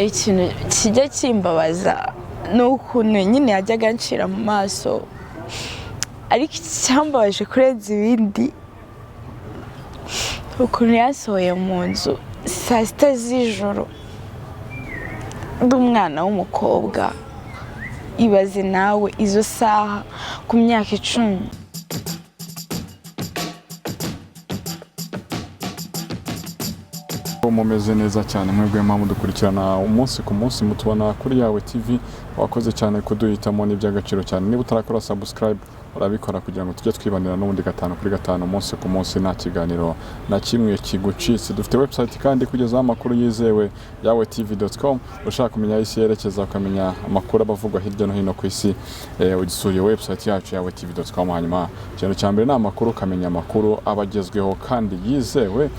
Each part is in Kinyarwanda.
Ikintu kijya kimbabaza ni ukuntu nyine yajyaga anshyira mu maso, ariko icyambabaje kurenza ibindi, ukuntu yasohoye mu nzu saa 6 z'ijoro ndi umwana w'umukobwa. Ibaze nawe izo saha ku myaka 10. Mumeze neza cyane mwebwe mpamvu dukurikirana umunsi ku munsi, mutubona kuri Yawe TV. Wakoze cyane kuduhitamo, ni iby'agaciro cyane. Niba utarakora subscribe, urabikora kugira ngo tujye twibanira n'ubundi gatanu kuri gatanu, umunsi ku munsi, nta kiganiro na kimwe kigucitse. Dufite website kandi kugezaho amakuru yizewe, yawetv.com. Ushaka kumenya aho isi yerekeza, ukamenya amakuru aba avugwa hirya no hino ku isi, ugisura iyo website yacu yawetv.com. Hanyuma ikintu cya mbere ni amakuru, ukamenya amakuru aba agezweho kandi yizewe.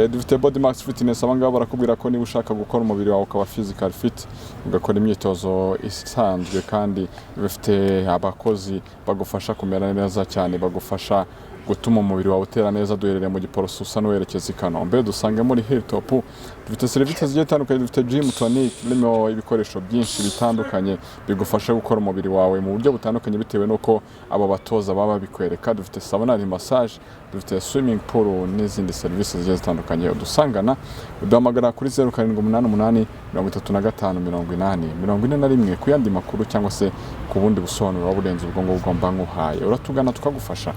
Dufite Body Max Fitness. Aba ngaba barakubwira ko niba ushaka gukora umubiri wawe ukaba physical fit, ugakora imyitozo isanzwe, kandi bafite abakozi bagufasha kumera neza cyane, bagufasha gutuma umubiri wawe utera neza. Duherereye mu Giporoso, usa n'uwerekeza i Kanombe, dusange muri Hilltop. Dufite serivisi zigiye zitandukanye, dufite gym tonic irimo ibikoresho byinshi bitandukanye bigufasha gukora umubiri wawe mu buryo butandukanye bitewe n'uko abo batoza baba babikwereka. Dufite sauna, massage, dufite swimming pool n'izindi serivisi zigiye zitandukanye. Udusangana, uduhamagara kuri 0788 35 80 41 ku yandi makuru cyangwa se ku bundi busobanuro waba urenze ubwo ngubwo mba nkuhaye. Uratugana tukagufasha.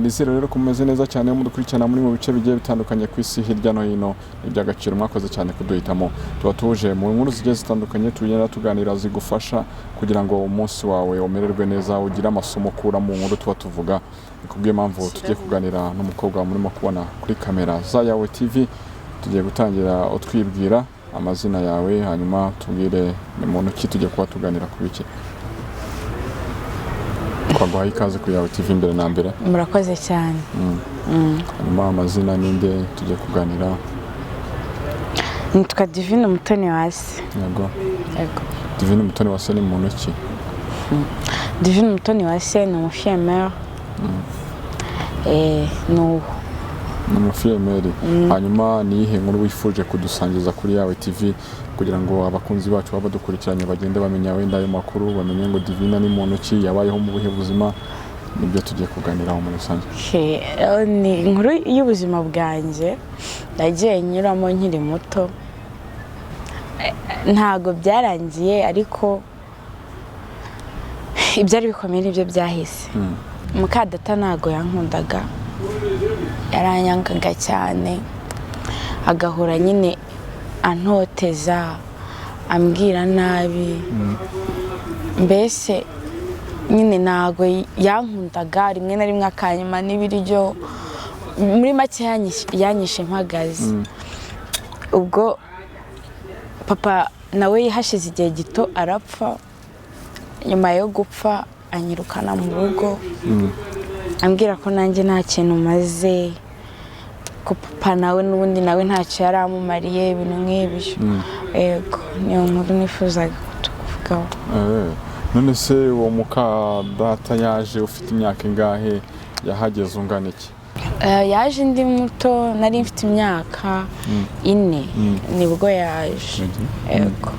Nizere rero ko mumeze neza cyane, mudukurikirana muri mu bice bigiye bitandukanye ku isi hirya no hino. Ni iby'agaciro, mwakoze cyane kuduhitamo. Tuba tuje mu nkuru zigiye zitandukanye tugenda tuganira, zigufasha kugira ngo umunsi wawe umererwe neza, ugire amasomo ukura mu nkuru tuba tuvuga. Ni kubw'iyo mpamvu tugiye kuganira n'umukobwa murimo kubona kuri kamera za Yawe TV. Tugiye gutangira utwibwira amazina yawe, hanyuma tubwire ni muntu ki, tugiye kuba tuganira ku biki. Twaguhaye ikaze kuri Yawe TV mbere na mbere. Murakoze cyane. Hanyuma amazina, ninde tugiye kuganira? Nitwa Divine Umutoni Wase. Yego. Yego. Divine Umutoni Wase ni muntu ki? Divine Umutoni Wase ni umufiyemeri, ni uwo. Ni umufiyemeri. Hanyuma ni iyihe nkuru wifuje kudusangiza kuri Yawe TV, kugira ngo abakunzi bacu baba badukurikiranye bagende bamenya wenda ayo makuru, bamenye ngo Divine ni muntu ki, yabayeho mu buhe buzima? Nibyo tugiye kuganiraho muri rusange. Okay, ni inkuru y'ubuzima bwanjye nagiye nyuramo nkiri muto. Ntago byarangiye, ariko ibyari bikomeye nibyo byahise. Mukadata ntago yankundaga, yaranyangaga cyane, agahora nyine antoteza, ambwira nabi. Mbese nyine ntago yankundaga, rimwe na rimwe akanyima n'ibiryo. Muri make yanyishe mpagaze. Ubwo papa nawe hashize igihe gito arapfa. Nyuma yo gupfa anyirukana mu rugo, ambwira ko nanjye nta kintu maze, ko papa nawe n'ubundi nawe ntacyo yari amumariye, ibintu nk'ibyo. Yego, niyo nkuru nifuzaga kutuvugaho. None se uwo muka data yaje ufite imyaka ingahe? Yahageze ungana iki? Yaje ndi muto, nari mfite imyaka 4 nibwo yaje. Yego.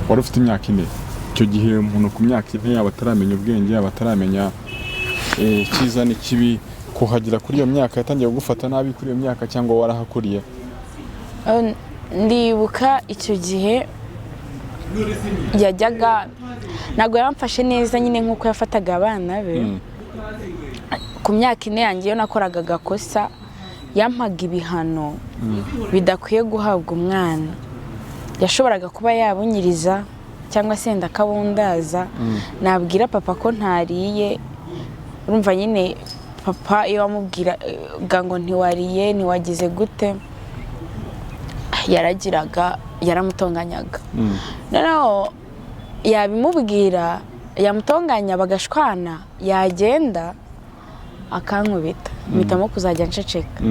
Wari ufite imyaka 4 icyo gihe. Umuntu ku myaka 4 yaba ataramenya ubwenge, yaba ataramenya icyiza n'ikibi. Kuhagera kuri iyo myaka, yatangiye kugufata nabi kuri iyo myaka cyangwa warahakuriye? Ndibuka icyo gihe yajyaga, ntabwo yamfashe neza nyine nk'uko yafataga abana be. Ku myaka 4 yanjye, iyo nakoraga agakosa, yampaga ibihano bidakwiye guhabwa umwana. Yashoboraga kuba yabunyiriza cyangwa se wenda akabundaza. Nabwira papa ko ntariye, urumva nyine papa iyo wamubwiraga ngo ntiwariye, ntiwagize gute, yaragiraga, yaramutonganyaga. Noneho yabimubwira, yamutonganya bagashwana, yagenda akankubita. Mpitamo kuzajya nceceka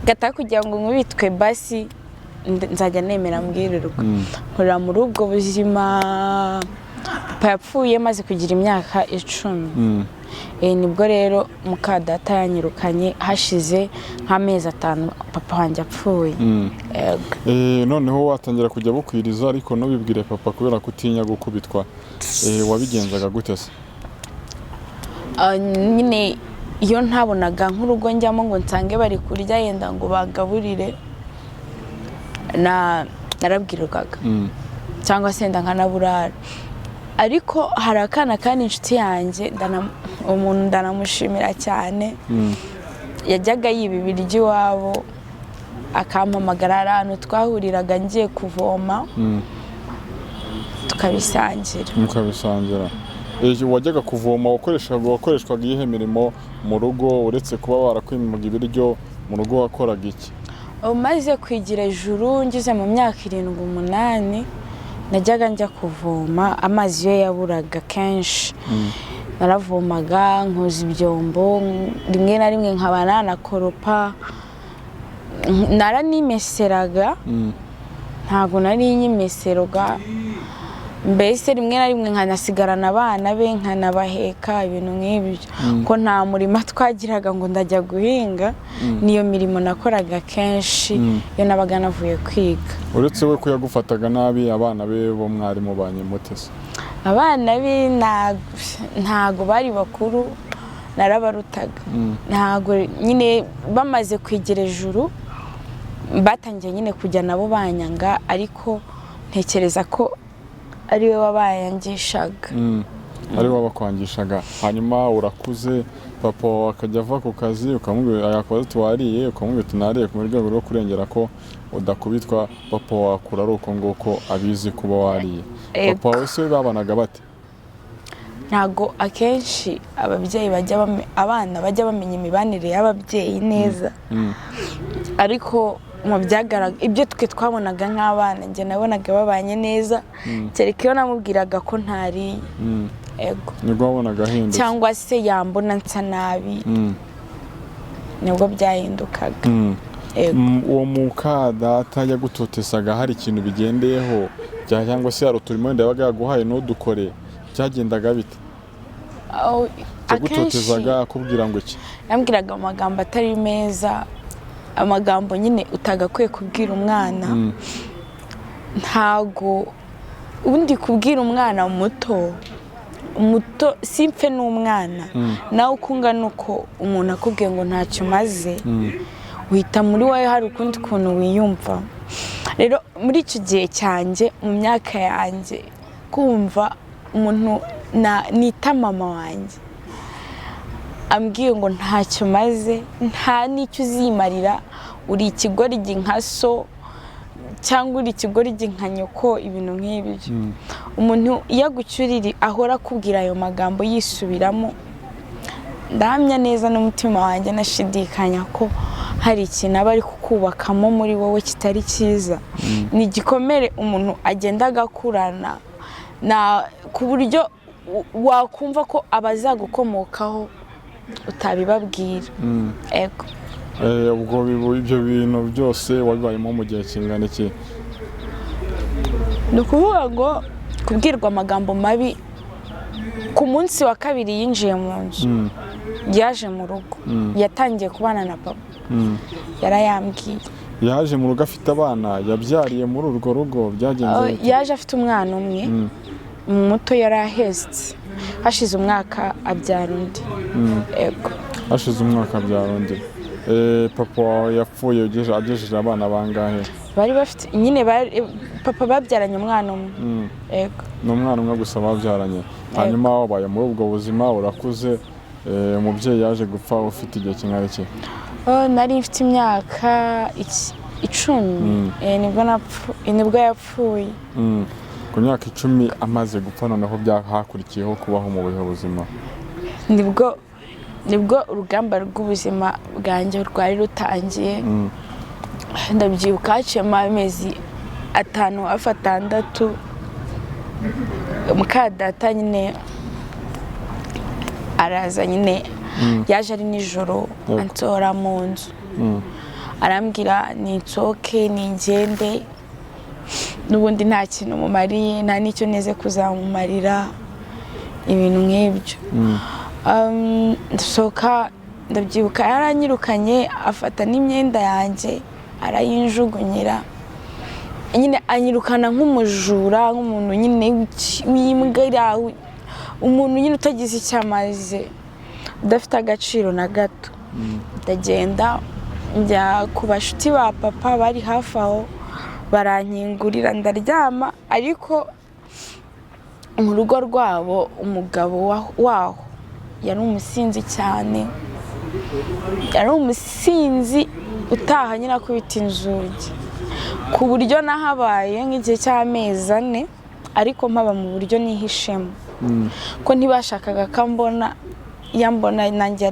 gataha kugira ngo nkubitwe, basi nzajya nemera mbwirirwa. Nkorera muri ubwo buzima. Papa yapfuye maze kugira imyaka 10. Nibwo rero muka data yanyirukanye hashize nk'amezi 5 papa wanjye apfuye. Yego. Noneho watangira kujya bukwiriza, ariko ntubibwire papa kubera kutinya gukubitwa. Wabigenzaga gute se? Nyine iyo ntabonaga nk'urugo njyamo ngo nsange bari kurya, yenda ngo bagaburire, na narabwirwaga cyangwa se wenda nkanaburara. Ariko hari akana kandi inshuti yanjye, umuntu ndanamushimira cyane, yajyaga yiba ibiryo iwabo akampamagara. Hari ahantu twahuriraga ngiye kuvoma, tukabisangira. Mukabisangira. Wajyaga kuvoma, wakoreshwaga iyihe mirimo mu rugo uretse kuba barakwimaga ibiryo? Mu rugo wakoraga iki? Umaze kwigira ejuru, ngeze mu myaka 7, 8, najyaga njya kuvoma amazi iyo yaburaga kenshi. Naravomaga, nkoza ibyombo, rimwe na rimwe nkaba nanakoropa, naranimeseraga. Ntabwo nari nyimeserwa mbese. Rimwe na rimwe nkanasigarana abana be, nkanabaheka, ibintu nk'ibyo, ko nta murima twagiraga ngo ndajya guhinga. Niyo mirimo nakoraga kenshi iyo nabaga navuye kwiga. Uretse we ko yagufataga nabi, abana be bo mwari mubanye mute se? Abana be ntago bari bakuru, narabarutaga. Ntago nyine bamaze kwigira ejuru batangiye nyine kujya nabo banyanga, ariko ntekereza ko ari we wabayangishaga. Ari we wabakwangishaga. Hanyuma urakuze, papa wawe akajya ava ku kazi, ukamubwira, akakubaza ati: "Wariye?" Ukamubwira ati: "Nariye," mu rwego rwo kurengera ko udakubitwa. Papa wawe akura ari uko nguko abizi kuba wariye. Ego. Papa wawe se babanaga bate? Ntago akenshi ababyeyi bajya abana bajya bamenya imibanire y'ababyeyi neza, ariko mu byagaragara, ibyo twe twabonaga nk'abana, njye nabonaga babanye neza, kereka iyo namubwiraga ko ntariye. Ego. Nibwo wabonaga ahindutse? Cyangwa se yambona nsa nabi, nibwo byahindukaga. Ego. Uwo muka data yagutotesaga hari ikintu bigendeyeho cyangwa se hari uturimo wenda yabaga yaguhaye ntudukore? Byagendaga bite? Akenshi Yagutotezaga akubwira ngo iki? Yambwiraga amagambo atari meza, amagambo nyine utagakwiye kubwira umwana. Ntago ubundi kubwira umwana muto muto, simpfe n'umwana nawe uko ungana, uko umuntu akubwiye ngo ntacyo umaze, uhita muri wowe hari ukundi kuntu wiyumva. Rero muri icyo gihe cyanjye, mu myaka yanjye, kumva umuntu nita mama wanjye ambwiye ngo ntacyo maze, nta n'icyo uzimarira, uri ikigoryi nka so cyangwa uri ikigoryi nka nyoko, ibintu nk'ibyo. Umuntu iyo agucyurira ahora akubwira ayo magambo yisubiramo, ndahamya neza n'umutima wanjye nashidikanya ko hari ikintu aba ari kukubakamo muri wowe kitari cyiza. Ni igikomere umuntu agenda agakurana na ku buryo wakumva ko abazagukomokaho utabibabwira. Ego. Ubwo ibyo bintu byose wabibayemo mu gihe kingana iki? Ni ukuvuga ngo kubwirwa amagambo mabi, ku munsi wa kabiri yinjiye mu nzu, yaje mu rugo, yatangiye kubana na papa, yarayambwiye. Yaje mu rugo afite abana yabyariye muri urwo rugo? Byagenze bite? Yaje afite umwana umwe muto yari ahetse, hashize umwaka abyara undi. Ego. Hashize umwaka abyara undi. Papa wawe yapfuye agejeje abana bangahe? Bari bafite nyine papa babyaranye umwana umwe. Ego. Ni umwana umwe gusa babyaranye. Hanyuma wabaye muri ubwo buzima, urakuze. Umubyeyi yaje gupfa ufite igihe kingana iki? Oh, nari mfite imyaka 10. Nibwo yapfuye. Ku myaka 10 amaze gupfa, noneho hakurikiyeho kubaho mu buhe buzima? Nibwo urugamba rw'ubuzima bwanjye rwari rutangiye. Ndabyibuka haciyemo amezi 5, hafi 6, mukadata nyine araza nyine. Yaje ari nijoro, ansohora mu nzu, arambwira ninsohoke, ningende. N'ubundi nta kintu mumariye, nta n'icyo neze kuzamumarira, ibintu nk'ibyo. Ndasohoka. Ndabyibuka yaranyirukanye, afata n'imyenda yanjye arayinjugunyira nyine, anyirukana nk'umujura, nk'umuntu nyine w'imbwa iri aho, umuntu nyine utagize icyo amaze, udafite agaciro na gato. Ndagenda njya ku bashuti ba papa bari hafi aho, barankingurira ndaryama. Ariko mu rugo rwabo umugabo waho yari umusinzi cyane, yari umusinzi utaha nyine akubita inzugi, ku buryo nahabaye nk'igihe cy'amezi 4, ariko mpaba mu buryo nihishemo, ko ntibashakaga ko ambona. Iyo ambona nanjye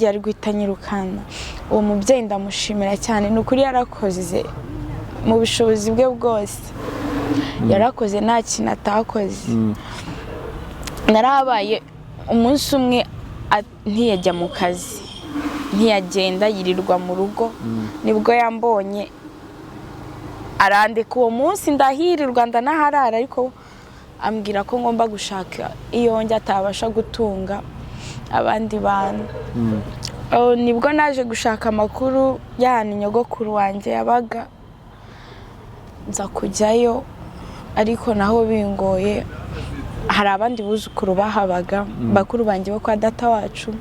yari guhita anyirukana. Uwo mubyeyi ndamushimira cyane, ni ukuri yarakoze mu bushobozi bwe bwose, yarakoze nta kintu atakoze. Narahabaye umunsi umwe, ntiyajya mu kazi, ntiyagenda, yirirwa mu rugo. Nibwo yambonye arandeka. Uwo munsi ndahirirwa, ndanaharara, ariko ambwira ko ngomba gushaka iyo njya, atabasha gutunga abandi bantu. Oh, nibwo naje gushaka amakuru y'ahantu nyogokuru wanjye yabaga, nza kujyayo, ariko naho bingoye. Hari abandi buzukuru bahabaga, bakuru banjye bo kwa data wacu,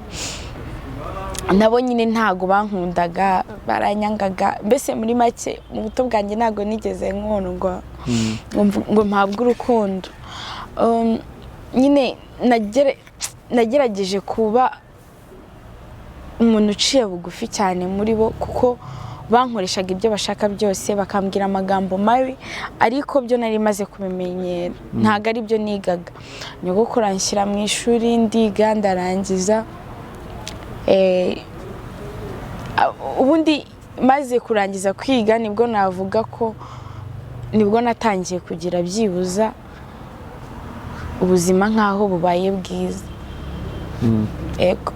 nabo nyine ntago bankundaga, baranyangaga. Mbese muri make, mu buto bwanjye ntago nigeze nkundwa ngo mpabwe urukundo. Nyine nagerageje kuba umuntu uciye bugufi cyane muri bo, kuko bankoreshaga ibyo bashaka byose, bakambwira amagambo mabi, ariko byo nari maze kubimenyera, ntabwo ari byo nigaga. Nyogokuru anshyira mu ishuri, ndiga, ndarangiza. Ubundi maze kurangiza kwiga nibwo navuga ko nibwo natangiye kugira byibuza ubuzima nk'aho bubaye bwiza. Yego.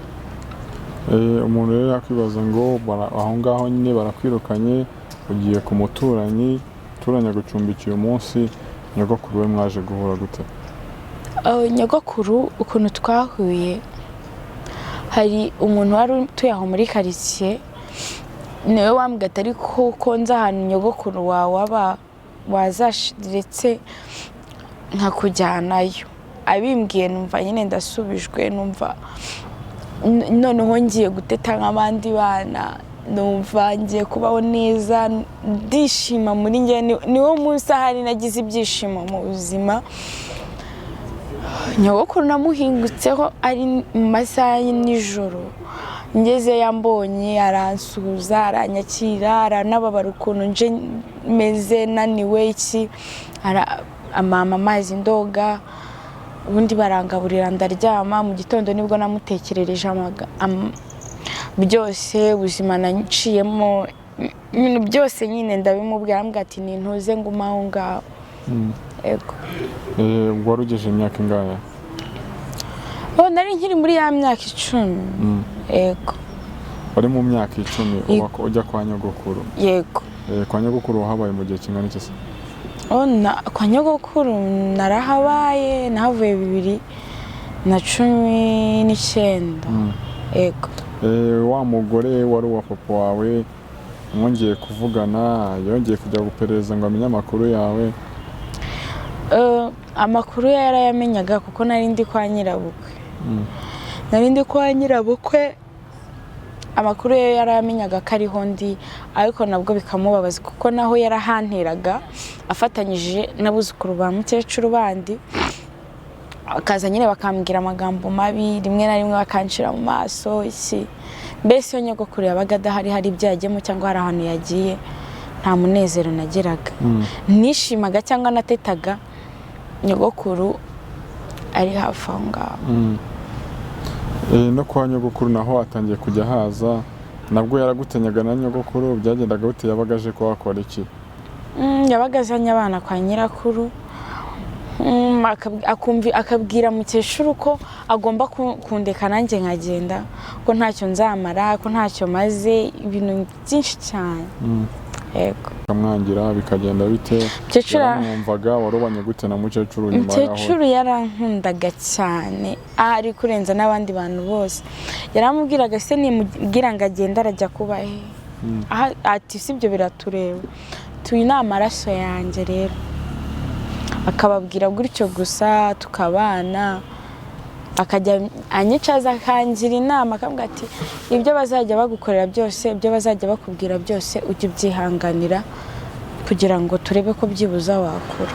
Umuntu rero yakwibaza ngo aho ngaho nyine barakwirukanye, ugiye ku muturanyi, umuturanyi agucumbikiye umunsi, nyogokuru we mwaje guhura gute? Nyogokuru ukuntu twahuye, hari umuntu wari utuye aho muri karitsiye, niwe wambwiye ati: "Ariko ko nzi ahantu nyogokuru wawe aba, wazaretse nkakujyanayo." Abimbwiye numva nyine ndasubijwe, numva noneho ngiye guteta nk'abandi bana, numva ngiye kubaho neza, ndishima muri njye. Niwo munsi ahari nagize ibyishimo mu buzima. Nyogokuru namuhingutseho ari mu masaha ya nijoro. Ngeze yambonye aransuhuza, aranyakira, aranababara ukuntu nje meze naniwe iki, amama amazi ndoga, ubundi barangaburira ndaryama. Mu gitondo nibwo namutekerereje byose, ubuzima naciyemo, ibintu byose nyine ndabimubwira, arambwira ati: "Nintuze ngume aho ngaho." Yego. Ubwo wari ugejeje imyaka ingahe? Oh, nari nkiri muri ya myaka 10. Yego. Wari mu myaka 10 ujya kwa nyogokuru? Yego. Kwa nyogokuru wahabaye mu gihe kingana iki se? Oh, kwa nyogokuru narahabaye, nahavuye 2019. Yego. Wa mugore wari uwa papa wawe mwongeye kuvugana? Yongeye kujya guperereza ngo amenye amakuru yawe? Amakuru ye yarayamenyaga, kuko nari ndi kwa nyirabukwe. Nari ndi kwa nyirabukwe, amakuru ye yarayamenyaga ko ariho ndi, ariko nabwo bikamubabaza, kuko naho yarahanteraga afatanyije n'abuzukuru ba mukecuru bandi, bakaza nyine bakambwira amagambo mabi, rimwe na rimwe bakancira mu maso iki. Mbese iyo nyogokuru yabaga adahari, hari ibyo yagiyemo cyangwa hari ahantu yagiye, nta munezero nagiraga. Nishimaga cyangwa natetaga nyogokuru ari hafi aho ngaho. No kwa nyogokuru naho atangiye kujya haza, nabwo yaragutenyaga na nyogokuru? Byagendaga bute? Yabaga aje kuhakora iki? Yabaga azanye abana kwa nyirakuru. Akabwira mukecuru ko agomba kundeka nanjye nkagenda, ko ntacyo nzamara, ko ntacyo maze, ibintu byinshi cyane. Yego. Ukamwangira bikagenda bite? Mukecuru Yaramwumvaga? Warubanye gute na mukecuru nyuma yaho? Mukecuru yarankundaga cyane, ahari kurenza n'abandi bantu bose. Yaramubwiraga: "Se nimubwira ngo agende arajya kuba he?" Aha, ati: "Si ibyo biratureba, tuyu ni amaraso yanjye." Rero akababwira gutyo gusa, tukabana, akajya anyicaza akangira inama, akambwira ati: "Ibyo bazajya bagukorera byose, ibyo bazajya bakubwira byose, ujye ubyihanganira kugira ngo turebe ko byibuza wakura."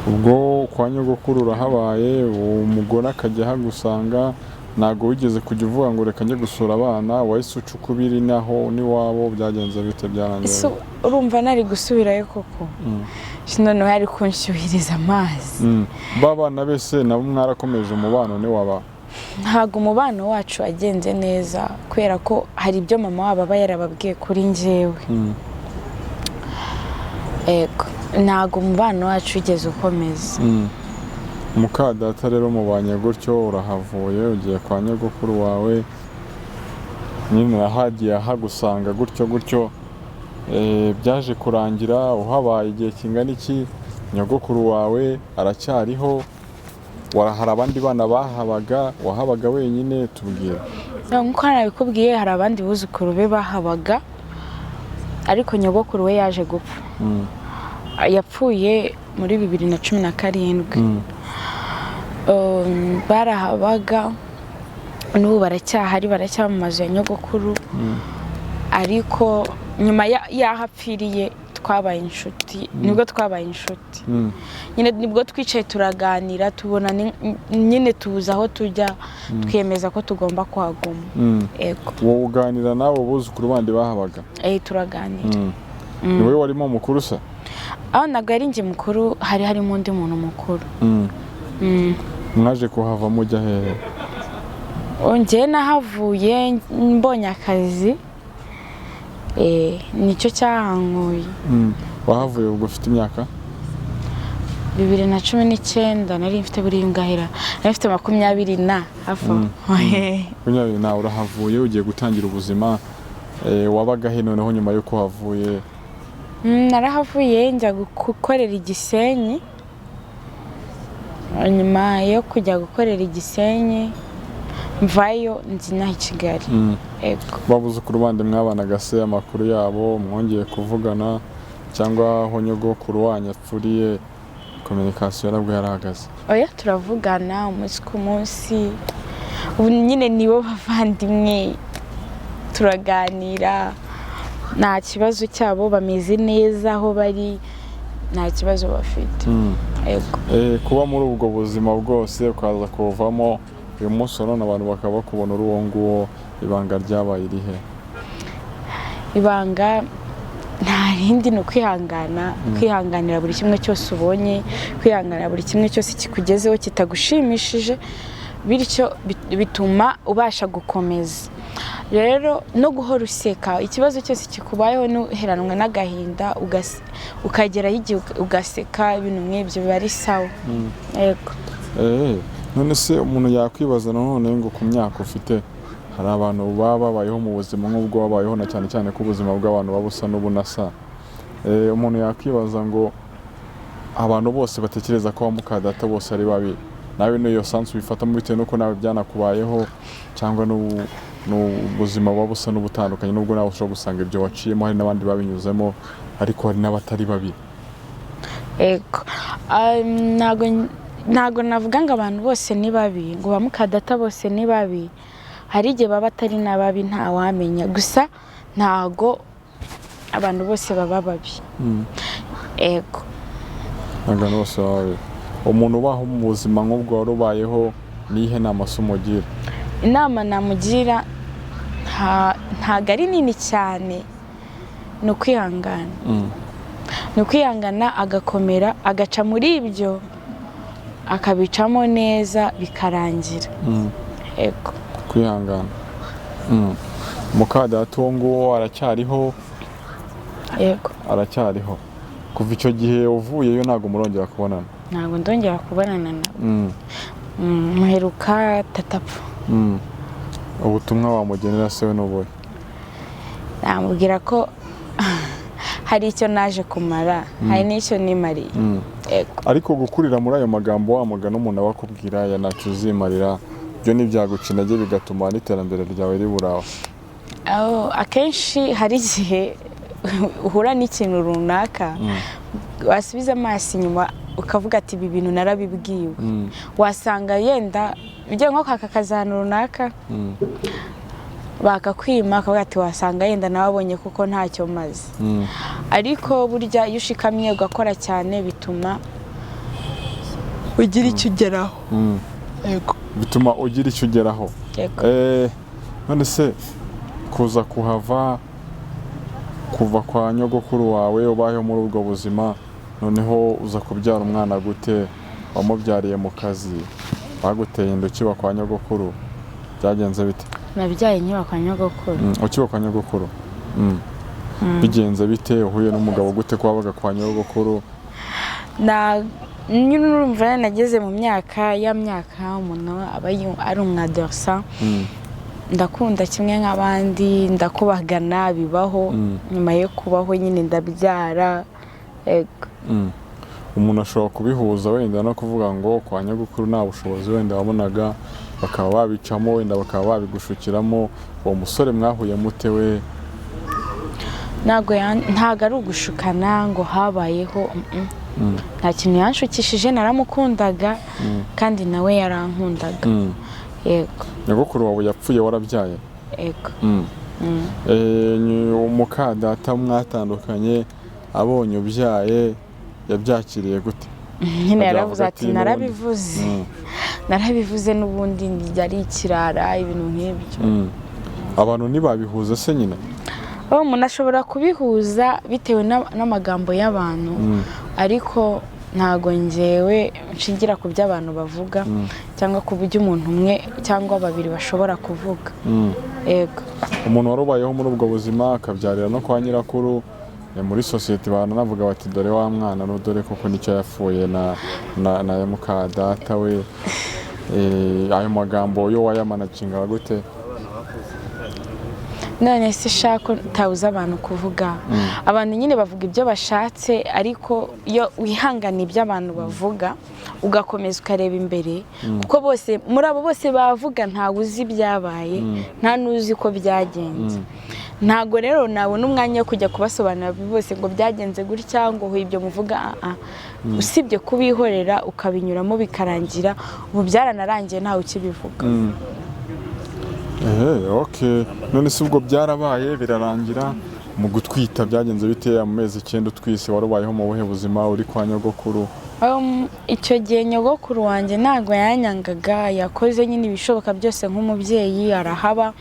Ubwo kwa nyogokuru urahabaye, uwo mugore akajya ahagusanga, ntabwo wigeze kujya uvuga ngo reka njye gusura abana? Wahise uca ukubiri naho n'iwabo? Byagenze bite? Byarangiye? Ese urumva nari gusubirayo koko? Noneho yari kunshyuhiriza amazi. Ba bana bese nabo mwarakomeje umubano ntiwaba? Ntabwo umubano wacu wagenze neza, kubera ko hari ibyo mama wabo aba yarababwiye kuri njyewe. Ego, ntabwo umubano wacu wigeze ukomeza. Muka data rero mubanye gutyo, urahavuye ugiye kwa nyogokuru wawe, nyine ahagiye ahagusanga gutyo gutyo. Byaje kurangira uhabaye igihe kingana iki? Nyogokuru wawe aracyariho? Hari abandi bana bahabaga? Wahabaga wenyine? Tubwira. Nk'uko nabikubwiye, hari abandi buzukuru be bahabaga, ariko nyogokuru we yaje gupfa. Yapfuye muri 2017. Barahabaga, n'ubu baracyahari, baracyaba mu mazu ya nyogokuru. Ariko nyuma y'aho apfiriye twabaye inshuti, nibwo twabaye inshuti. Nyine nibwo twicaye turaganira, tubona nyine tubuze aho tujya, twiyemeza ko tugomba kuhaguma. Ego. Wowe uganira n'abo buzukuru bandi bahabaga? Eh, turaganira. Ni wowe warimo mukuru se? Aho ntabwo ari njye mukuru, hari harimo undi muntu mukuru. Mwaje kuhava mujya hehe? Njyewe nahavuye mbonye akazi. Nicyo cyahankuye. Wahavuye ubwo ufite imyaka? 2019 nari mfite, buriya ngahera nari mfite 20 na hafi aho. 20 nawe urahavuye ugiye gutangira ubuzima. Wabaga he noneho nyuma y'uko uhavuye? Narahavuye njya gukorera i Gisenyi. Nyuma yo kujya gukorera i Gisenyi, mvayo nzi inaha i Kigali. Ego. Babuzukuru bandi mwabanaga se, amakuru yabo mwongeye kuvugana, cyangwa aho nyogokuru wanyu apfuriye communication nabwo yarahagaze? Oya, turavugana umunsi ku munsi. Ubu nyine nibo bavandimwe, turaganira, nta kibazo cyabo, bameze neza aho bari, nta kibazo bafite. Ego. Kuba muri ubwo buzima bwose ukaza kuvamo uyu munsi wa none, abantu bakaba bakubona uri uwo nguwo, ibanga ryabaye irihe? Ibanga nta rindi, ni ukwihangana, kwihanganira buri kimwe cyose ubonye, kwihanganira buri kimwe cyose kikugezeho kitagushimishije, bityo bituma ubasha gukomeza. Rero no guhora useka, ikibazo cyose kikubayeho ntuheranwe n'agahinda, ukageraho igihe ugaseka, ibintu nk'ibyo biba ari sawa. Yego. None se umuntu yakwibaza nanone ngo ku myaka ufite, hari abantu baba babayeho mu buzima nk'ubwo wabayeho, na cyane cyane ko ubuzima bw'abantu buba busa n'ubunasa. Umuntu yakwibaza ngo abantu bose batekereza ko ba mukadata bose ari babi, nawe n'iyo sansi ubifatamo bitewe n'uko nawe byanakubayeho, cyangwa n'ubuzima buba busa n'ubutandukanye, nubwo nawe ushobora gusanga ibyo waciyemo hari n'abandi babinyuzemo, ariko hari n'abatari babi? Ego. Ntago navuga ngo abantu bose ni babi, ngo ba mukadata bose ni babi. Hari igihe baba atari na babi, ntawamenya. Gusa ntago abantu bose baba babi. Ego. Ntabwo abantu bose baba babi. Umuntu ubaho mu buzima nk'ubwo wari ubayeho, niyihe nama se umugira? Inama namugira ntago ari nini cyane, ni ukwihangana. Ni ukwihangana, agakomera, agaca muri ibyo, akabicamo neza bikarangira. Ego. Kwihangana. Mukadata uwo nguwo aracyariho? Yego. Aracyariho. Kuva icyo gihe uvuyeyo ntabwo murongera kubonana? Ntabwo ndongera kubonana nawe. Muheruka tata apfa. Ubutumwa wamugenera se we n'ubuhe? Namubwira ko hari icyo naje kumara, hari n'icyo nimariye. Yego. Ariko gukurira muri ayo magambo, wa mugani umuntu aba akubwira ya "ntacyo uzimarira", byo ntibyaguca intege bigatuma n'iterambere ryawe ribura? Aho akenshi hari igihe uhura n'ikintu runaka, wasubiza amaso inyuma ukavuga ati: "Ibi bintu narabibwiwe." Wasanga yenda ugiye nko kwaka akazi ahantu runaka, bakakwima, akavuga ati: "Wasanga yenda nawe abonye kuko ntacyo maze." Ariko burya iyo ushikamye ugakora cyane, bituma ugira icyo ugeraho. Yego. Bituma ugira icyo ugeraho. Yego. None se kuza kuhava, kuva kwa nyogokuru wawe, ubayeho muri ubwo buzima, noneho uza kubyara umwana gute? Wamubyariye mu kazi? Baguteye inda ukiba kwa nyogokuru? Byagenze bite? Nabyaye nkiba kwa nyogokuru. Ukiba kwa nyogokuru. Bigenze bite? Uhuye n'umugabo gute ko wabaga kwa nyogokuru? Na nyine urumva nageze mu myaka ya myaka umuntu aba ari umwadolescent. Ndakunda kimwe nk'abandi, ndakubagana, bibaho. Nyuma yo kubaho nyine ndabyara. Yego. Umuntu ashobora kubihuza wenda no kuvuga ngo kwa nyogokuru nta bushobozi wenda wabonaga, bakaba babicamo, wenda bakaba babigushukiramo. Uwo musore mwahuye mute we? Ntabwo ari ugushukana ngo habayeho. Nta kintu yanshukishije, naramukundaga kandi nawe yarankundaga. Yego. Nyogokuru wawe yapfuye warabyaye? Yego. Muka data mwatandukanye abonye ubyaye yabyakiriye gute? Nyine Ajya yaravuze avuga ati ati, "N'ubundi." "Narabivuze, narabivuze, n'ubundi yari ikirara", ibintu nk'ibyo. Abantu ntibabihuza se nyine? Oh, umuntu ashobora kubihuza bitewe n'amagambo y'abantu, ariko ntago ngewe nshingira ku byo abantu bavuga cyangwa ku byo umuntu umwe cyangwa babiri bashobora kuvuga. Yego. Umuntu wari ubayeho muri ubwo buzima, akabyarira no kwa nyirakuru, muri sosiyete baranavuga bati: "Dore wa mwana no dore koko nicyo yapfuye na muka data we." Ayo magambo yo wayamanaginga gute? None se shaka utabuza abantu kuvuga? Abantu nyine bavuga ibyo bashatse, ariko iyo wihangana ibyo abantu bavuga, ugakomeza ukareba imbere, kuko bose, muri abo bose bavuga, ntawe uzi ibyabaye, nta n'uzi ko byagenze. Ntabwo rero nabona umwanya wo kujya kubasobanurira bose ngo byagenze gutya, ngo ibyo muvuga, ah, ah. Usibye kubihorera ukabinyuramo bikarangira. Ubu byaranarangiye, ntawe ukibivuga. Ehe, okay. None se ubwo byarabaye birarangira, mu gutwita byagenze bite? Mu mezi 9 utwise wari ubayeho mu buhe buzima uri kwa nyogokuru? Icyo gihe nyogokuru wanjye ntabwo yanyangaga, yakoze nyine ibishoboka byose nk'umubyeyi, arahaba,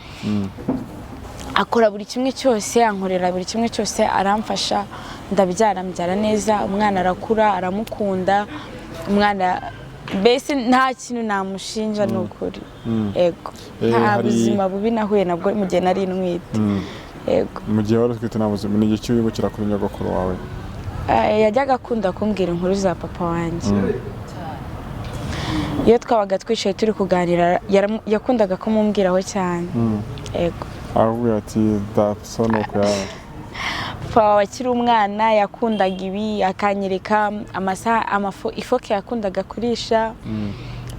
akora buri kimwe cyose, ankorera buri kimwe cyose, aramfasha, ndabyara, mbyara neza, umwana arakura, aramukunda umwana, mbese nta kintu namushinja, ni ukuri. Yego. Nta buzima bubi nahuye nabwo mu gihe nari ntwite. Yego. Mu gihe wari utwite nta buzima. Ni igiki wibukira kuri nyogokuru wawe? Yajyaga akunda kumbwira inkuru za papa wanjye. Iyo twabaga twicaye turi kuganira, yakundaga kumumbwiraho cyane. Yego. Arakubwira ati: "Daso ni uku yaba." Papa wawe akiri umwana yakundaga ibi, akanyereka amasaha, amafu, ifoke yakundaga kurisha,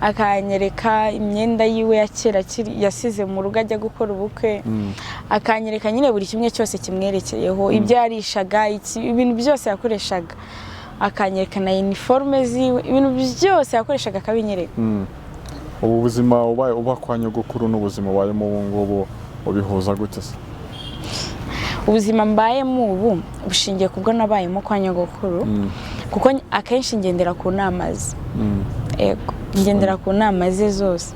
akanyereka imyenda yiwe ya kera yasize mu rugo ajya gukora ubukwe, akanyereka nyine buri kimwe cyose kimwerekeyeho, ibyo yarishaga, ibintu byose yakoreshaga, akanyereka na uniforme ziwe, ibintu byose yakoreshaga akabinyereka. Ubu buzima ubaye uba kwa nyogokuru n'ubuzima ubayemo ubu ngubu ubihuza gute se? Ubuzima mbayemo ubu bushingiye ku bwo nabayemo kwa nyogokuru, kuko akenshi ngendera ku nama ze. Yego, ngendera ku nama ze zose.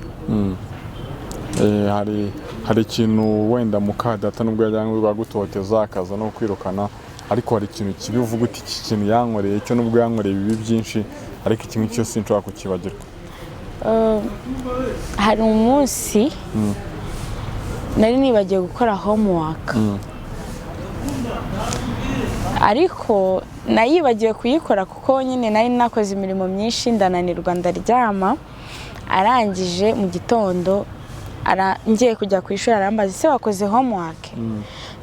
Hari ikintu wenda muka data, nubwo yajyanywe agutoteza akaza no kwirukana, ariko hari ikintu kibi uvuga uti: "Iki kintu yankoreye cyo, nubwo yankoreye ibibi byinshi, ariko iki ngiki cyo sinshobora kukibagirwa"? Hari umunsi nari nibagiwe gukora homework, ariko nayibagiwe kuyikora kuko nyine nari nakoze imirimo myinshi, ndananirwa, ndaryama. Arangije mu gitondo ngiye kujya ku ishuri, arambaza: "Ese wakoze homework?"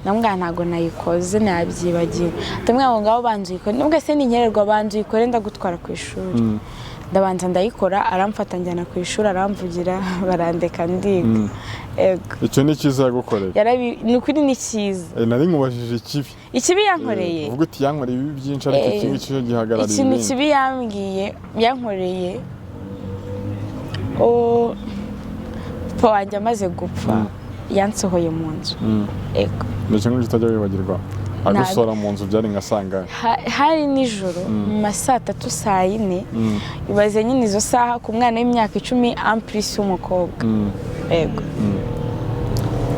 Ndamubwira ntabwo nayikoze, nabyibagiwe. Ndamubwira ngo ngaho banza uyikore. Nubwo se ninkererwa, banza uyikore, ndagutwara ku ishuri. Ndabanza ndayikora, aramfata njyana ku ishuri, aramvugira, barandeka ndiga. Ego. Icyo ni cyiza yagukoreye. Ni ukuri ni cyiza. Nari nkubajije ikibi. Ikibi yankoreye. Uvuga uti yankoreye ibibi byinshi, ariko iki ngiki cyo gihagarariye ikintu ibindi. Kibi yambwiye, yankoreye, o papa wanjye amaze gupfa yansohoye mu nzu. Ego. Ni kimwe utajya wibagirwa, agusora mu nzu byari nka sangahe? Hari nijoro mu ma saa tatu, saa yine. Ibaze nyine izo saha ku mwana w'imyaka 10, en plus w'umukobwa. Ego.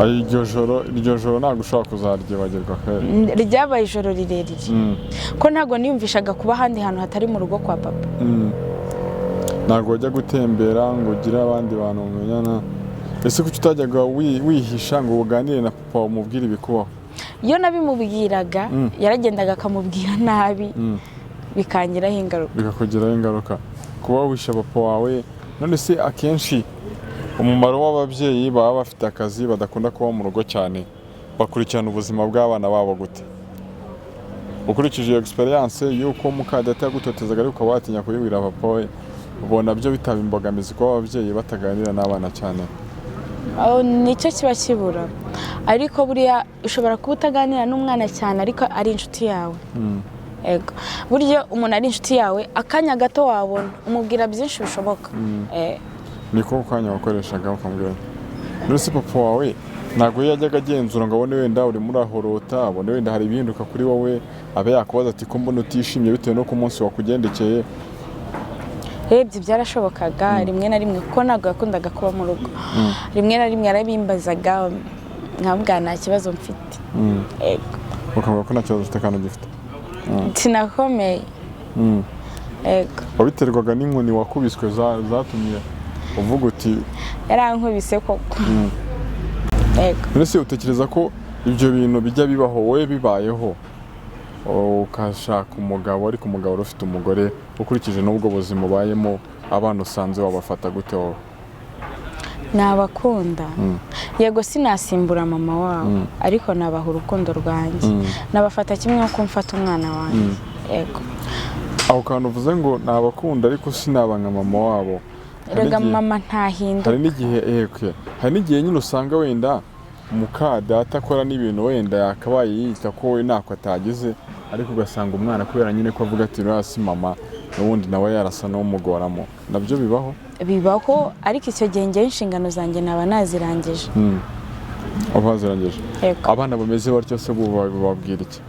Ay, iryo joro ntabwo ushobora kuzaryibagirwa kweri. Ryabaye ijoro rirerire, ko ntabwo niyumvishaga kuba ahandi hantu hatari mu rugo kwa papa. Ntabwo wajya gutembera ngo ugire abandi bantu mumenyana? Ese kuki utajyaga wihisha ngo uganire na papa, umubwire ibikubaho? Iyo nabimubwiraga, yaragendaga akamubwira nabi, bikangiraho ingaruka. Bikakugiraho ingaruka kuba wishe papa wawe. None se akenshi umumaro w'ababyeyi baba bafite akazi, badakunda kuba mu rugo cyane, bakurikirana ubuzima bw'abana babo gute, ukurikije iyo experience y'uko mukadata yagutotezaga ariko ukaba watinya kubibwira papa we? Ubona byo bitaba imbogamizi kuba ababyeyi bataganira n'abana cyane? Aho nicyo kiba kibura, ariko buriya ushobora kuba utaganira n'umwana cyane ariko ari inshuti yawe. Ego, burya umuntu ari inshuti yawe, akanya gato wabona umubwira byinshi bishoboka. Niko kanya wakoreshaga ukamubwira. None se papa wawe ntabwo yajyaga agenzura ngo abone wenda urimo urahorota, abone wenda hari ibihinduka kuri wowe, abe yakubaza ati ko mbona utishimye bitewe n'uko umunsi wakugendekeye? Urebye byarashobokaga rimwe na rimwe, kuko ntabwo yakundaga kuba mu rugo. Rimwe na rimwe yarabimbazaga, nkabwira nta kibazo mfite. Ego. Ukavuga ko nta kibazo ufite kandi ugifite. Sinakomeye. Ego. Wabiterwaga n'inkoni wakubiswe zatumye uvuga uti Yarankubise koko. Ego. None se utekereza ko ibyo bintu bijya bibaho, wowe bibayeho ukashaka umugabo ariko umugabo wari ufite umugore, ukurikije n'ubwo buzima ubayemo, abana usanze wabafata gute wowe? Nabakunda, yego. Sinasimbura mama wabo, ariko nabaha urukundo rwanjye, nabafata kimwe nk'uko mfata umwana wanjye. Yego. Aho kantu uvuze ngo nabakunda ariko sinaba nka mama wabo. Hari Erega mama ntahinduka. Hari n'igihe okay. Hari n'igihe nyine usanga wenda muka data akora n'ibintu wenda yakabaye yita ko we ntako atagize, ariko ugasanga umwana kubera nyine ko avuga ati uriya si mama n'ubundi, nawe yarasa n'umugoramo. Nabyo bibaho? Bibaho, ariko icyo gihe ngewe inshingano zanjye naba nazirangije. Uba wazirangije. Yego. Abana bameze batyo se bo bababwira iki?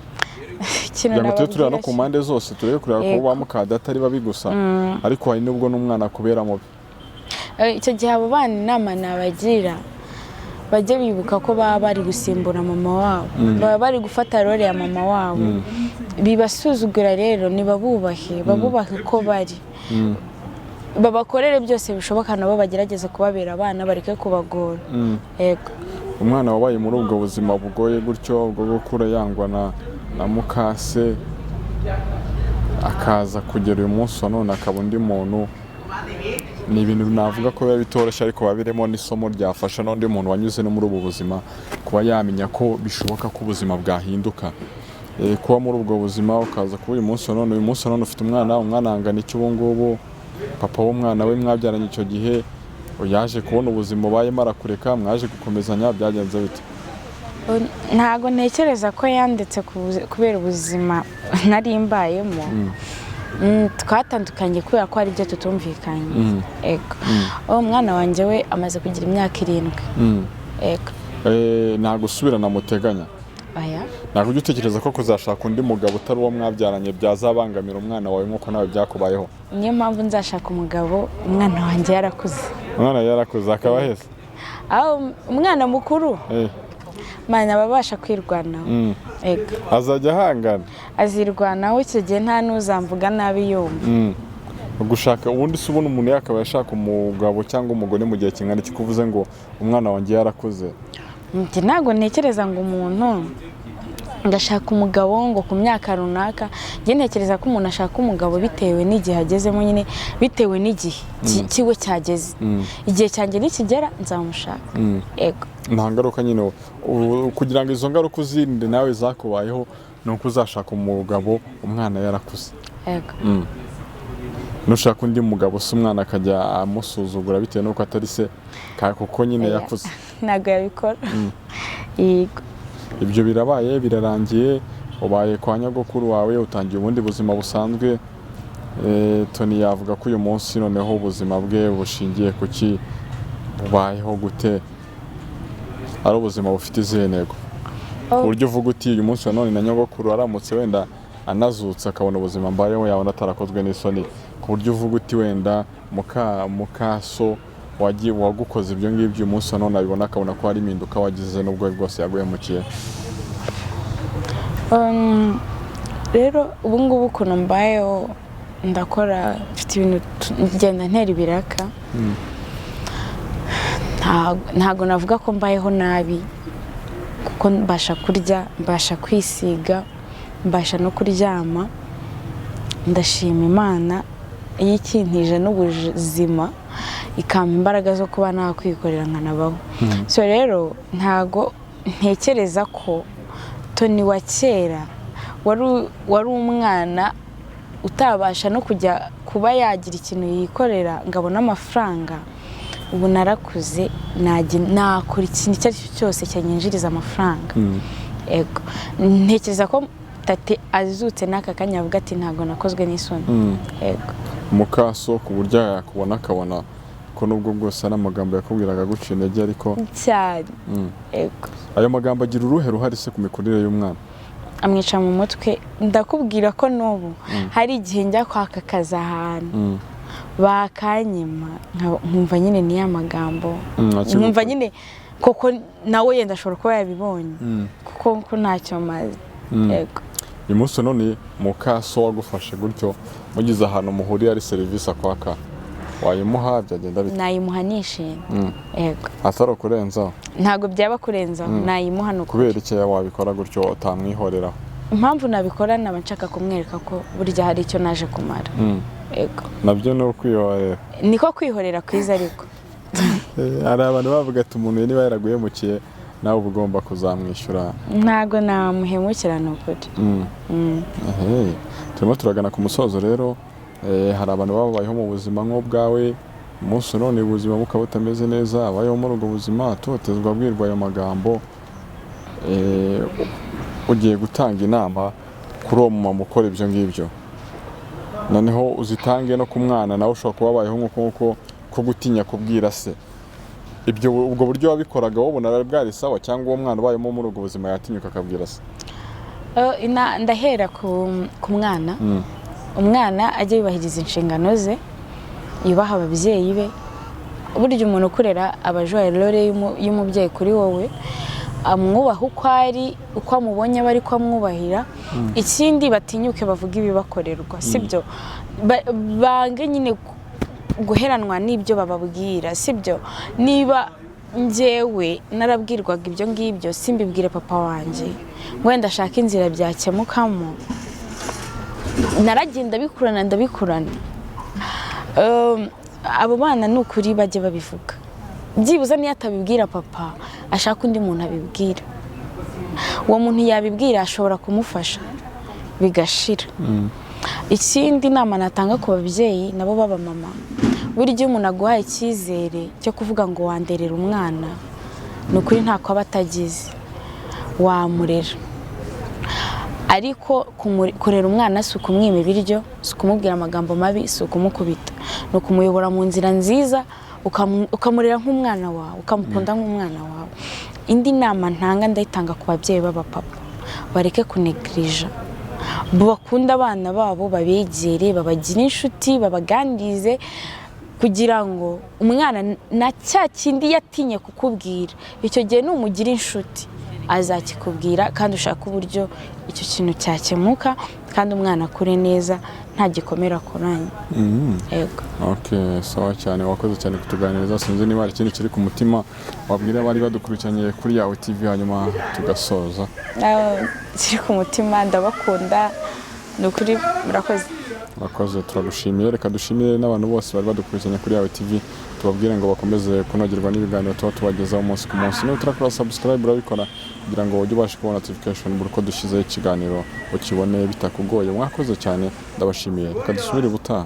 Ikintu Kugira ngo tube tureba no nababwira ku mpande zose, turebe kureba ko ba muka data ari babi gusa, ariko hari n'ubwo n'umwana akubera mubi. Icyo gihe abo bana inama nabagira, bajye bibuka ko baba bari gusimbura mama wabo, baba bari gufata role ya mama wabo. Bibasuzugura rero, nibabubahe, babubahe uko bari, babakorere byose bishoboka, nabo bagerageze kubabera abana, bareke kubagora. Yego. Umwana wabaye muri ubwo buzima bugoye gutyo bwo gukura yangwa na mukase, akaza kugera uyu munsi wa none akaba undi muntu, ni ibintu navuga ko biba bitoroshye, ariko biba birimo n'isomo ryafasha n'undi muntu wanyuze no muri ubu buzima kuba yamenya ko bishoboka ko ubuzima bwahinduka. Kuba muri ubwo buzima ukaza kuba uyu munsi wa none, uyu munsi wa none ufite umwana, umwana angana iki ubu ngubu? Papa w'umwana we mwabyaranye icyo gihe yaje kubona ubuzima ubayemo arakureka, mwaje gukomezanya, byagenze bite? Ntabwo ntekereza ko yandetse kubera ubuzima nari mbayemo. Twatandukanye kubera ko hari ibyo tutumvikanye. Ego, uwo mwana wanjye we amaze kugira imyaka 7. Ego. Nta gusubirana muteganya? Aya. Ntabwo ujya utekereza ko kuzashaka undi mugabo utari uwo mwabyaranye byazabangamira umwana wawe nk'uko nawe byakubayeho? Niyo mpamvu nzashaka umugabo umwana wanjye yarakuze. Umwana yarakuze akaba aheze? Aho umwana mukuru mana aba abasha kwirwanaho. Ego. Azajya ahangana. Azirwanaho, icyo gihe nta n'uzamvuga nabi yumva. Gushaka ubundi se, ubona umuntu yakaba ashaka umugabo cyangwa umugore mu gihe kingana iki, kuvuze ngo umwana wanjye yarakuze? Njye ntabwo ntekereza ngo umuntu Ndashaka umugabo ngo ku myaka runaka. Njye ntekereza ko umuntu ashaka umugabo bitewe n'igihe agezemo nyine, bitewe n'igihe kiwe cyageze. Igihe cyanjye nikigera nzamushaka. Yego. Nta ngaruka nyine kugira ngo izo ngaruka uzirinde nawe zakubayeho, ni uko uzashaka umugabo umwana yarakuze. Yego. Nushaka undi mugabo se, umwana akajya amusuzugura bitewe n'uko atari se kuko nyine Oya. yakuze? Ntabwo yabikora, yego. Ibyo birabaye, birarangiye, ubaye kwa nyogokuru wawe, utangiye ubundi buzima busanzwe. Tony yavuga ko uyu munsi noneho ubuzima bwe bushingiye ku ki? Bubayeho gute? Ari ubuzima bufite izihe ntego, ku buryo uvuga uti uyu munsi wa none na nyogokuru aramutse wenda anazutse akabona ubuzima mbayeho, yabona atarakozwe n'isoni, ku buryo uvuga uti wenda mukaso wagiye wagukoze ibyo ngibyo, uyu munsi wa none abibona akabona ko hari impinduka wagize n'ubwo bwose yaguhemukiye? Rero ubu ngubu ukuntu mbayeho, ndakora, mfite ibintu, ngenda ntera ibiraka. Ntago navuga ko mbayeho nabi, kuko mbasha kurya, mbasha kwisiga, mbasha no kuryama. Ndashima Imana iyo ikintije n'ubuzima, ikampa imbaraga zo kuba nakwikorera nkanabaho. So rero ntago ntekereza ko Tony wa kera wari umwana utabasha no kujya kuba yagira ikintu yikorera ngo abone amafaranga. Ubu narakuze, nakora ikintu icyo ari cyo cyose cyanyinjiriza amafaranga. Ego, ntekereza ko tate azutse n'aka kanya avuga ati ntabwo nakozwe n'isoni. Ego. Mukaso ku buryo yakubona akabona ko nubwo bwose ari amagambo yakubwiraga aguca intege, ariko Cyane. Ego. Ayo magambo agira uruhe ruhare se ku mikurire y'umwana? Amwica mu mutwe. Ndakubwira ko n'ubu hari igihe njya kwaka akazi ahantu, bakanyima, nkumva nyine ni ya magambo, nkumva nyine koko nawe yenda ashobora kuba yabibonye, kuko ko ntacyo maze. Yego. Uyu munsi none mukaso wagufashe gutyo, mugize ahantu muhuriye ari serivisi akwaka, wayimuha? Byagenda bite? Nayimuha nishimye. Yego. Atari ukurenzaho? Ntabwo byaba kurenzaho, nayimuha ni ukuri. Kubera iki wabikora gutyo, utamwihoreraho? Impamvu nabikora, naba nshaka kumwereka ko burya hari icyo naje kumara. Yego. Nabyo ni ukwihorera. Niko kwihorera kwiza ariko. Hari abantu bavuga ati umuntu niba yaraguhemukiye, nawe uba ugomba kuzamwishyura. Ntabwo namuhemukira, ni ukuri. Ehe. Turimo turagana ku musozo rero. Hari abantu babayeho mu buzima nk'ubwawe, umunsi none ubuzima bukaba butameze neza, abayeho muri ubwo buzima atotezwa, abwirwa ayo magambo. Ugiye gutanga inama kuri uwo mumama ukora ibyo ngibyo, noneho uzitange no ku mwana nawe ushobora kuba abayeho nk'uko nguko ko gutinya kubwira se ibyo. Ubwo buryo wabikoraga wabona bwari sawa, cyangwa uwo mwana ubayemo muri ubwo buzima yatinyuka akabwira se? Ndahera ku mwana. Umwana ajye yubahiriza inshingano ze, yubaha ababyeyi be. Burya umuntu ukurera aba ajoye role y'umubyeyi kuri wowe. Amwubaha uko ari, uko amubonye aba ariko amwubahira. Ikindi, batinyuke bavuge ibibakorerwa, sibyo? Bange nyine guheranwa n'ibyo bababwira, sibyo? Niba njyewe narabwirwaga ibyo ngibyo, simbibwire papa wanjye, wenda ashaka inzira byakemukamo. Naragiye ndabikurana, ndabikurana. Abo bana ni ukuri bajye babivuga. Byibuze niyo atabibwira papa, ashaka undi muntu abibwira. Uwo muntu yabibwira ashobora kumufasha bigashira. Ikindi nama natanga ku babyeyi nabo baba mama, burya iyo umuntu aguhaye icyizere cyo kuvuga ngo wanderera umwana, ni ukuri ntako aba atagize, wamurera. Ariko kurera umwana si ukumwima ibiryo, si ukumubwira amagambo mabi, si ukumukubita, ni ukumuyobora mu nzira nziza, ukamurera nk'umwana wawe, ukamukunda nk'umwana wawe. Indi nama ntanga, ndayitanga ku babyeyi b'abapapa: bareke kunegirija, bakunde abana babo, babegere, babagire inshuti, babaganirize, kugira ngo umwana na cya kindi yatinye kukubwira, icyo gihe numugira inshuti azakikubwira, kandi ushaka uburyo icyo kintu cyakemuka. Kandi umwana akure neza, nta gikomere akuranye. Yego. Ok, sawa cyane, wakoze cyane kutuganiriza. Sinzi niba hari ikindi kiri ku mutima wabwira abari badukurikiranye kuri Yawe TV, hanyuma tugasoza. Ah, kiri ku mutima, ndabakunda ni ukuri, murakoze. Murakoze, turagushimiye. Reka dushimire n'abantu bose bari badukurikiranye kuri Yawe TV, tubabwire ngo bakomeze kunogerwa n'ibiganiro tuba tubagezaho umunsi ku munsi. Niba utarakora subscribe, urabikora kugira ngo ujye ubasha kubona notification buri uko dushyizeho ikiganiro, ukibone bitakugoye. Mwakoze cyane, ndabashimiye. Reka dusubire ubutaha.